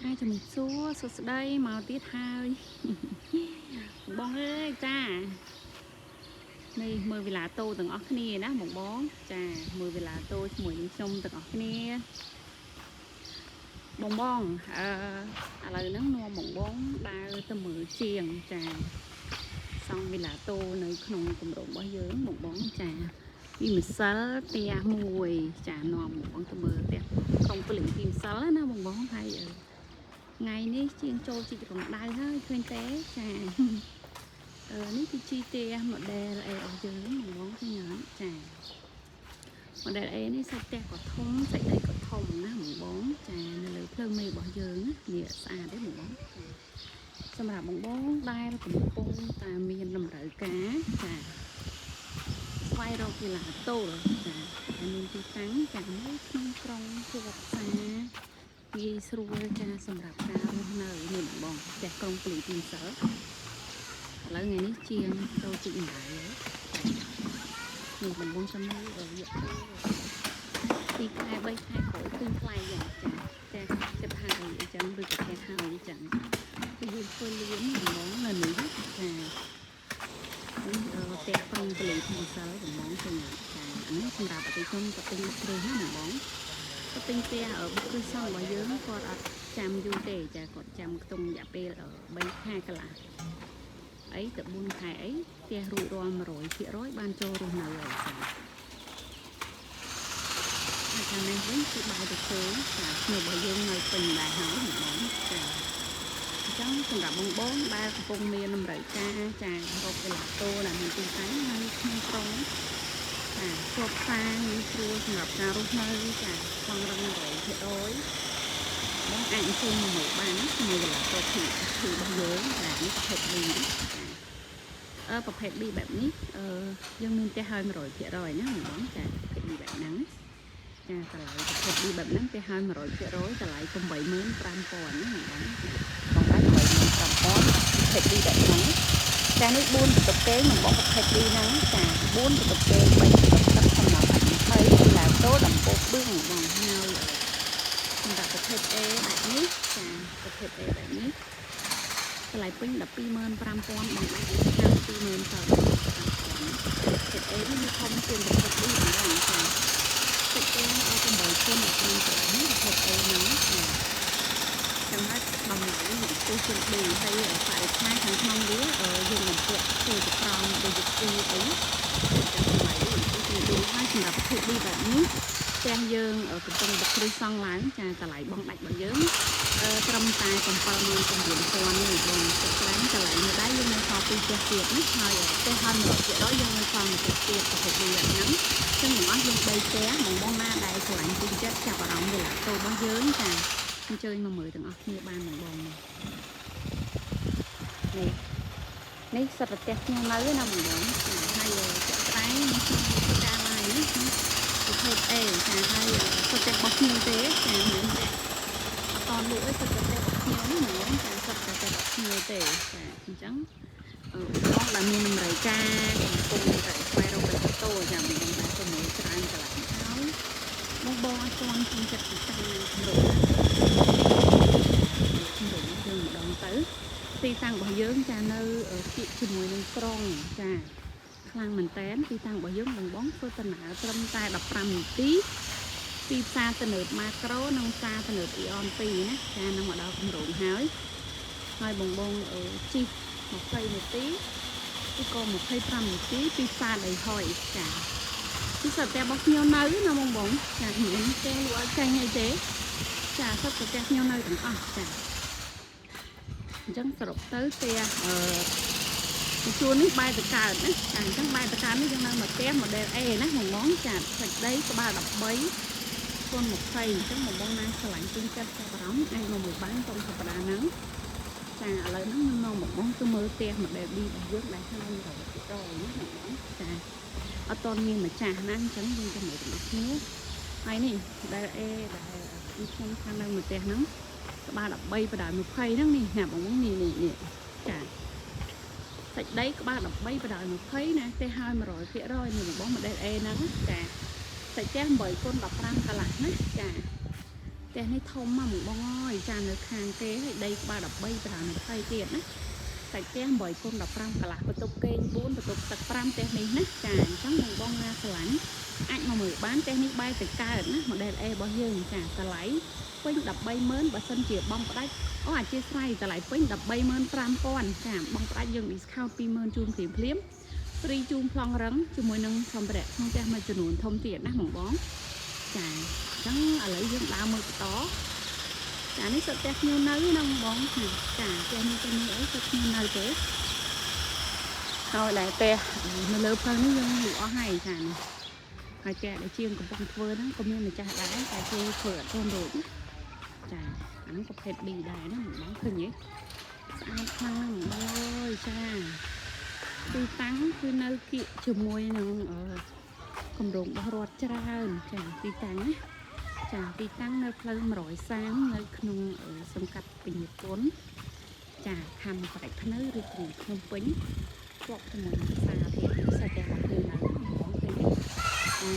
ចាជំរាបសួរសួស្តីមកទៀតហើយ បងអើយចានេះមើលវេឡាតូទាំងអស់គ្នាណាបងបងចាមើលវេឡាតូជាមួយនឹងខ្ញុំទាំងអស់គ្នាបងបងអឺឥឡូវហ្នឹងនាំបងបងដើរទៅមើលជាងចាសង់វេឡាតូនៅក្នុងគម្រោងរបស់យើងបងបងចាពីម្សិលផ្ទះមួយចានាំបងបងទៅមើលផ្ទះក្រុងពលិពីម្សិលណាបងបងហើយអឺ ថ្ងៃនេះជាងចូលជីករំដៅហើយឃើញទេចា អឺនេះគឺជាផ្ទះ model A របស់យើងបងបងឃើញអត់ចា model A នេះសាច់ផ្ទះក៏ធំសាច់ដីក៏ធំណាបងបងចានៅលើភ្លើងមេរបស់យើងណានេះស្អាតទេបងបងចាសម្រាប់បងបងដែលកំពុងតែមានតម្រូវការចាស្វែងរកវិឡាតូលចាដែលមានទីតាំងចានៅក្នុងក្រុងជាប់ផ្សារ ងាយស្រួលចាសម្រាប់ការរស់នៅនេះបងបងផ្ទះក្រុងពលីទីសិលឥឡូវថ្ងៃនេះជាងចូលជីកម្ដៅហើយនេះបងបងចាំមើលរយៈពេល2ខែ3ខែក្រោយឃើញថ្លៃយ៉ាងចាចាចិត្តហើយអញ្ចឹងឬក៏ផ្ទះហើយអញ្ចឹងគឺយើងធ្វើលឿនបងបងនៅនេះចានេះផ្ទះក្រុងពលីទីសិលបងបងឃើញអត់ចាអានេះសម្រាប់អតិថិជនក៏ទិញគ្រឹះណាបងបង ក៏ទិញផ្ទះបុគ្គលិកសង្ឃរបស់យើងគាត់អត់ចាំយូរទេចាគាត់ចាំខ្ទង់រយៈពេល3ខែកន្លះអីទៅ4ខែអីផ្ទះរួចរាល់100%បានចូលរស់នៅហើយចាហើយខាងនេះវិញគឺបាយទៅឃើញចាភ្ញៀវរបស់យើងនៅពេញដែរហើយហ្មងចាអញ្ចឹងសម្រាប់បងបងដែលកំពុងមានតម្រូវការចារកវិឡាតូដែលមានទីតាំងនៅក្នុងក្រុង ចាជាប់ផ្សារងាយស្រួលសម្រាប់ការរស់នៅចាប្លង់រឹង100%បងអាចអញ្ជើញមកមើលបានណាជាមួយវិឡាតូភីភីរបស់យើងចានេះប្រភេទ B ណាចាអឺប្រភេទ B បែបនេះអឺយើងមានផ្ទះហើយ100%ណាបងបងចាប្រភេទ B បែបហ្នឹងចាតម្លៃប្រភេទ B បែបហ្នឹងផ្ទះហើយ100%តម្លៃ85,000ណាបងបងចាបងដែរ85,000ប្រភេទ B បែបហ្នឹងចានេះ4បន្ទប់គេងបងបងប្រភេទ B ហ្នឹងចា4បន្ទប់គេង3បន្ទប់ទឹកសំណល់បាច់20ពីឡាតូដំបូកបឿងបងហើយសម្រាប់ប្រភេទ A បែបនេះចាប្រភេទ A បែបនេះតម្លៃពេញ125,000បងដាច់ខាង20,000ទៅប្រភេទ A នេះវាធំជាងប្រភេទ B បងបងចាតិចទេដល់8គុណ15កន្លះនេះប្រភេទ A ហ្នឹងចាចឹងហើយតម្លៃវាខ្ពស់ជាង B ហើយបរិក្ខារខាងក្នុងវាយើងបំពាក់ធ្វើទៅក្រោមដូចជាទីអីចឹងតម្លៃវាខ្ពស់ជាង B ហើយសម្រាប់ប្រភេទ B បែបនេះផ្ទះយើងកំពុងបុកគ្រឹះសង់ឡើងចាតម្លៃបងដាច់របស់យើងត្រឹមតែ79,000នេះបងជាក់ស្ដែងតម្លៃនៅដែរយើងនៅសល់ពីរផ្ទះទៀតណាហើយផ្ទះហើយ100%យើងនៅសល់មួយផ្ទះទៀតប្រភេទ B ហ្នឹងចឹងទាំងអស់យើង3ផ្ទះបងបងណាដែលស្រឡាញ់ពេញចិត្តចាប់អារម្មណ៍វិឡាតូរបស់យើងចាអញ្ជើញមកមើលទាំងអស់គ្នាបានបងបងនេះនេះនេះសិតតែផ្ទះខ្ញុំនៅណាបងបងចាហើយជាក់ស្ដែងខ្ញុំធ្វើការឡាយណាប្រភេទ A ចាហើយសុទ្ធតែរបស់ខ្ញុំទេចាមិនមែនទេអត់តលក់ឯងសុទ្ធតែរបស់ខ្ញុំណាបងចាសុទ្ធតែរបស់ខ្ញុំទេចាអញ្ចឹងបងដែលមានតម្រូវការកំពុងតែស្វែងរកវិឡាតូចាបងបងដែលទៅមើលច្រើនកន្លែងហើយបងបងអត់ទាន់ពេញចិត្តទីតាំងគម្រោងគម្រោងយើងម្ដងទៅទីតាំងរបស់យើងចានៅគៀកជាមួយនឹងក្រុងចាខ្លាំងមែនតែនទីតាំងរបស់យើងបងបងធ្វើដំណើរត្រឹមតែ15នាទីពីផ្សារទំនើបម៉ាក្រូនិងផ្សារទំនើបអ៊ីអន2ណាចានឹងមកដល់គម្រោងហើយហើយបងបងជិះ20នាទីឬក៏25នាទីពីផ្សារដីហុយចាពីសិតតែរបស់ខ្ញុំនៅណាបងបងចាមិនទេលក់អត់ចាញ់អីទេចាសិតតែផ្ទះខ្ញុំនៅទាំងអស់ចាអញ្ចឹងសរុបទៅផ្ទះអឺពីជួននេះបែរតកើតណាចាអញ្ចឹងបែរតកើតនេះយើងនៅមកផ្ទះ model A ណាបងបងចាសាច់ដីក្បាល13គុណ20អញ្ចឹងបងបងណាស្រឡាញ់ពេញចិត្តចាប់អារម្មណ៍អាចមកមើលបានក្នុងសប្តាហ៍ហ្នឹងចាឥឡូវហ្នឹងខ្ញុំនាំបងបងទៅមើលផ្ទះ model B របស់យើងដែលហើយ100%ណាបងបងចាអត់តមានម្ចាស់ណាអញ្ចឹងយើងទៅមើលទាំងអស់គ្នាហើយនេះ model A ដែលខ្ញុំខាងនៅមួយផ្ទះហ្នឹងក្បាល13បដា20ហ្នឹងនេះណាបងបងនេះនេះនេះចាសាច់ដីក្បាល13បដា20ណាផ្ទះហើយ100%នេះបងបង model A ហ្នឹងចាសាច់ផ្ទះ8គុណ15កន្លះណាចា ផ្ទះនេះធំមកបងបងអើយចានៅខាងគេហើយដីក្បាល13ប្រា20ទៀតណាសាច់ផ្ទះ8គុណ15កន្លះបន្ទប់គេង4បន្ទប់ទឹក5ផ្ទះនេះណាចាអញ្ចឹងបងបងណាស្រឡាញ់អាចមកមើលបានផ្ទះនេះបែរទៅកើតណា model A របស់យើងចាតម្លៃពេញ130,000បើសិនជាបងផ្ដាច់អូអធិស្ឋានតម្លៃពេញ135,000ចាបងផ្ដាច់យើង discount 20,000ជូនភ្លាមភ្លាម free ជូនប្លង់រឹងជាមួយនឹងសម្ភារៈក្នុងផ្ទះមួយចំនួនធំទៀតណាបងបងចាអញ្ចឹងឥឡូវយើងដើរមើលបន្តចានេះសុទ្ធផ្ទះភ្ញៀវនៅណាបងបងចាផ្ទះនេះផ្ទះនេះអីសុទ្ធភ្ញៀវនៅទេហើយដែលផ្ទះនៅលើផ្លូវនេះយើងលក់អស់ហើយចានេះហើយផ្ទះដែលជាងកំពុងធ្វើហ្នឹងក៏មានម្ចាស់ដែរតែគេធ្វើអត់ទាន់រួចណាចាអាហ្នឹងប្រភេទ B ដែរណាបងបងឃើញទេស្អាតខ្លាំងណាស់បងបងអើយចាទីតាំងគឺនៅគៀកជាមួយនឹងអឺគម្រោងរបស់រដ្ឋច្រើនចាទីតាំងណាចាទីតាំងនៅផ្លូវ130នៅក្នុងសង្កាត់ពញាពន្ធចាខណ្ឌប្រែកភ្នៅរាជធានីភ្នំពេញជាប់ជាមួយនឹងផ្សារទៀតនេះសិតតែរបស់យើងនៅបងឃើញទេអឺ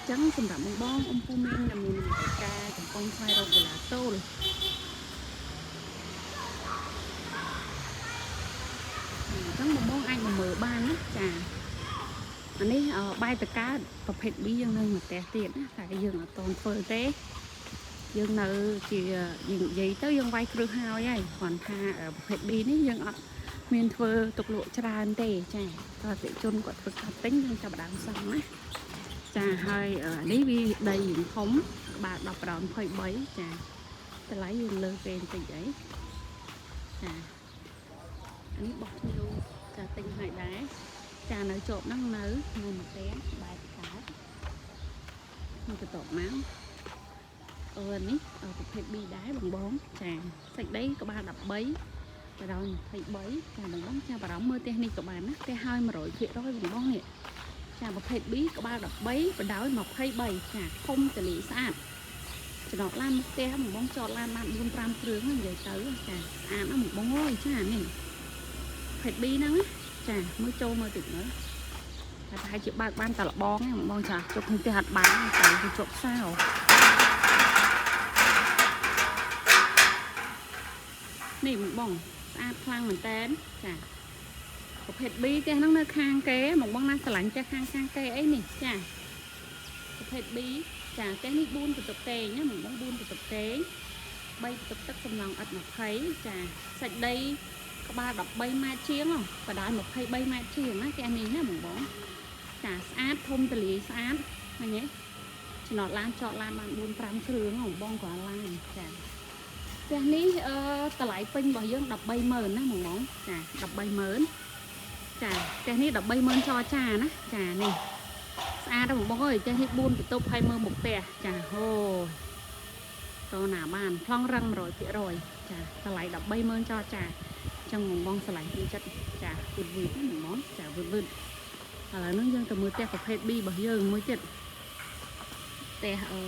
ចឹងសម្រាប់បងបងអ៊ំពូមីងដែលមានតម្រូវការកំពុងស្វែងរកវេឡាតូលអញ្ចឹងបងបងអាចមកមើលបានណាចាអានេះបាយតកើតប្រភេទ B យើងនៅមួយផ្ទះទៀតណាតែយើងអត់តន់ធ្វើទេយើងនៅជាយើងនិយាយទៅយើងវាយគ្រឹះហើយហើយគ្រាន់ថាប្រភេទ B នេះយើងអត់មានធ្វើទុកលក់ច្រើនទេចាតើអតិជនគាត់ធ្វើការទិញយើងចាប់ផ្ដើមសង់ណាចាហើយនេះវាដីរៀងធំក្បាល10ប្រោន23ចាតម្លៃយើងលើគេបន្តិចអីចាអានេះបោះភ្ញៀវចាទិញឲ្យដែរចានៅជាប់ហ្នឹងនៅនៅមួយផ្ទះបែបកើតមកបន្ទាប់មកអឺនេះប្រភេទ B ដែរបងបងចាសាច់ដីក្បាល13បដ23ចាបងបងចាបារម្ភមើលផ្ទះនេះក៏បានណាផ្ទះហើយ100%បងបងនេះចាប្រភេទ B ក្បាល13បដោយ23ចាធំតលីស្អាតចំណតឡានមុខផ្ទះបងបងចតឡានបាន4 5គ្រឿងនិយាយទៅចាស្អាតណាស់បងបងអើយចានេះប្រភេទ B ហ្នឹងណាចាមើលចូលមើលតិចមើលតែប្រហែលជាបើកបានតែលបងហ្នឹងបងបងចាជុកក្នុងផ្ទះអត់បានតែវាជាប់សោនេះបងបងស្អាតខ្លាំងមែនតើចាប្រភេទ B ផ្ទះហ្នឹងនៅខាងគេបងបងណាស្រឡាញ់ផ្ទះខាងខាងគេអីនេះចាប្រភេទ B ចាផ្ទះនេះ4បន្ទប់គេងណាបងបង4បន្ទប់គេង3បន្ទប់ទឹកសំណង់ឥដ្ឋ20ចាសាច់ដីក្បាល13ម៉ែត្រជាងបដាយ23ម៉ែត្រជាងណាផ្ទះនេះណាបងបងចាស្អាតធំទលាយស្អាតឃើញទេចំណតឡានចតឡានបាន4 5គ្រឿងបងបងគ្រាន់ឡានចាផ្ទះនេះអឺតម្លៃពេញរបស់យើង130,000ណាបងបងចា130,000ចាផ្ទះនេះ130,000ចរចាណាចានេះស្អាតណាស់បងបងអើយផ្ទះនេះ4បន្ទប់ហើយមើលមុខផ្ទះចាហូតណាបានប្លង់រឹង100%ចាតម្លៃ130,000ចរចាអញ្ចឹងបងបងស្រឡាញ់ពីចិត្តចាវឺតវឺតណាបងបងចាវឺតវឺតឥឡូវហ្នឹងយើងទៅមើលផ្ទះប្រភេទ B របស់យើងមួយទៀតផ្ទះអឺ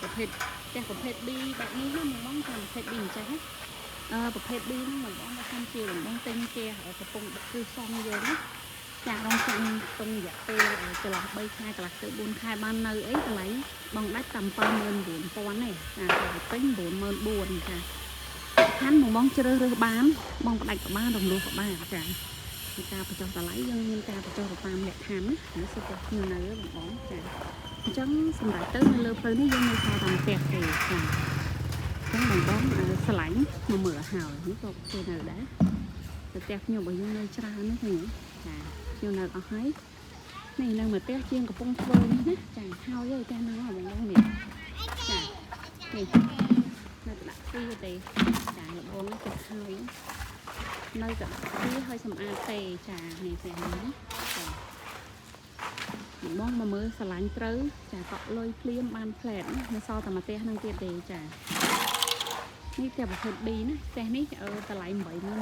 ប្រភេទផ្ទះប្រភេទ B បែបនេះណាបងបងចាប្រភេទ B អញ្ចឹងណាអឺប្រភេទ B ហ្នឹងបងបងបើសិនជាបងបងទិញផ្ទះកំពុងបុកគឺសង់យើងណាចារងចាំតុងរយៈពេលចន្លោះ3ខែកន្លះទៅ4ខែបាននៅអីតម្លៃបងដាច់តាម79000ទេចាតម្លៃពេញ94000ចាខាន់បងបងជ្រើសរើសបានបងផ្ដាច់ក៏បានរំលោះក៏បានចាការបញ្ចុះតម្លៃយើងមានការបញ្ចុះទៅតាមលក្ខខណ្ឌណានេះសុទ្ធតែខ្ញុំនៅបងបងចាអញ្ចឹងសម្រាប់ទៅនៅលើផ្លូវនេះយើងនៅសល់តាមផ្ទះទេចាអញ្ចឹងបងបងស្រឡាញ់មកមើលឲ្យនេះក៏គេនៅដែរតែផ្ទះខ្ញុំរបស់យើងនៅច្រើនណាស់ឃើញចាខ្ញុំនៅអស់ហើយនេះនៅមួយផ្ទះជាងកំពុងធ្វើនេះណាចាហើយហើយផ្ទះហ្នឹងបងបងនេះចានេះនៅតែដាក់ទ្វារទេចាលបងនេះទៅហើយនៅតែដាក់ទ្វារហើយសម្អាតទេចានេះផ្ទះនេះណាចាបងមកមើលស្រឡាញ់ត្រូវចាកក់លុយភ្លាមបានផ្លែតណានៅសល់តែមួយផ្ទះហ្នឹងទៀតទេចានេះផ្ទះប្រភេទ B ណាផ្ទះនេះតម្លៃ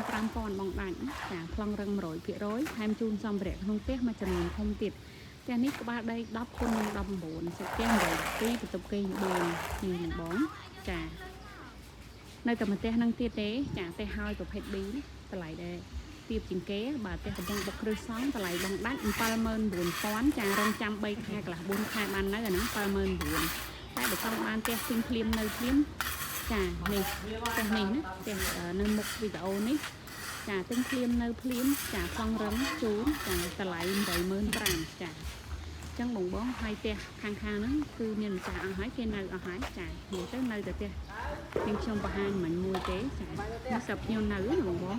85000បងដាច់ណាចាប្លង់រឹង100%ថែមជូនសម្ភារៈក្នុងផ្ទះមួយចំនួនធំទៀតផ្ទះនេះក្បាលដី10គុណនឹង19សាច់ផ្ទះ8 2បន្ទប់គេង4នេះបងចានៅតែមួយផ្ទះហ្នឹងទៀតទេចាផ្ទះហើយប្រភេទ B ណាតម្លៃដែរ ទៀបជាងគេបាទផ្ទះកំពុងបុកគ្រឹះសង់តម្លៃបងដាច់79,000ចារងចាំ3ខែកន្លះ4ខែបាននៅអាហ្នឹង79,000តែបើចង់បានផ្ទះទិញភ្លាមនៅភ្លាមចានេះផ្ទះនេះណាផ្ទះនៅមុខវីដេអូនេះចាទិញភ្លាមនៅភ្លាមចាសង់រឹងជូនចាតម្លៃ85,000ចាចឹងបងបងហើយផ្ទះខាងខាងហ្នឹងគឺមានម្ចាស់អស់ហើយគេនៅអស់ហើយចានិយាយទៅនៅតែផ្ទះជាងខ្ញុំបង្ហាញមិញមួយទេចានេះសិបខ្ញុំនៅណាបងបង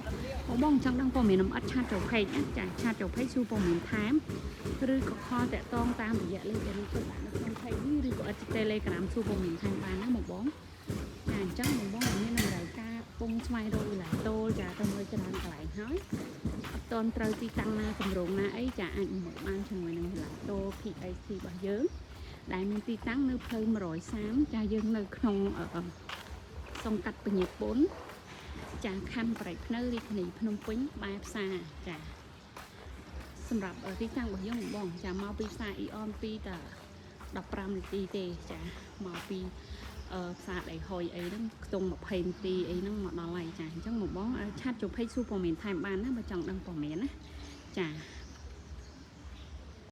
បងបងចង់ដឹងព័ត៌មានលម្អិត chat ចូល page ណាចា chat ចូល page សួរព័ត៌មានថែមឬក៏ call តាក់ទងតាមរយៈលេខដែលខ្ញុំដាក់នៅក្នុង page នេះឬក៏អត់ Telegram សួរព័ត៌មានថែមបានណាបងបងចាអញ្ចឹងបងបងមានតម្រូវការពងស្វែងរកវិឡាតូលចាទៅមើលច្រើនកន្លែងហើយអត់តន់ត្រូវទីតាំងណាកម្រងណាអីចាអាចមើលបានជាមួយនឹងវិឡាតូល PAC របស់យើងដែលមានទីតាំងនៅផ្លូវ130ចាយើងនៅក្នុងសង្កាត់ពញាពុនចាខណ្ឌប្រៃភ្នៅរាជធានីភ្នំពេញបែរផ្សារចាសម្រាប់ទីតាំងរបស់យើងបងចាមកពីផ្សារអ៊ីអន2តា15នាទីទេចាមកពីអឺផ្សារដីហុយអីហ្នឹងខ្ទង់20នាទីអីហ្នឹងមកដល់ហើយចាអញ្ចឹងមកបង chat ចូល page សួរព័ត៌មានថែមបានណាបើចង់ដឹងព័ត៌មានណាចា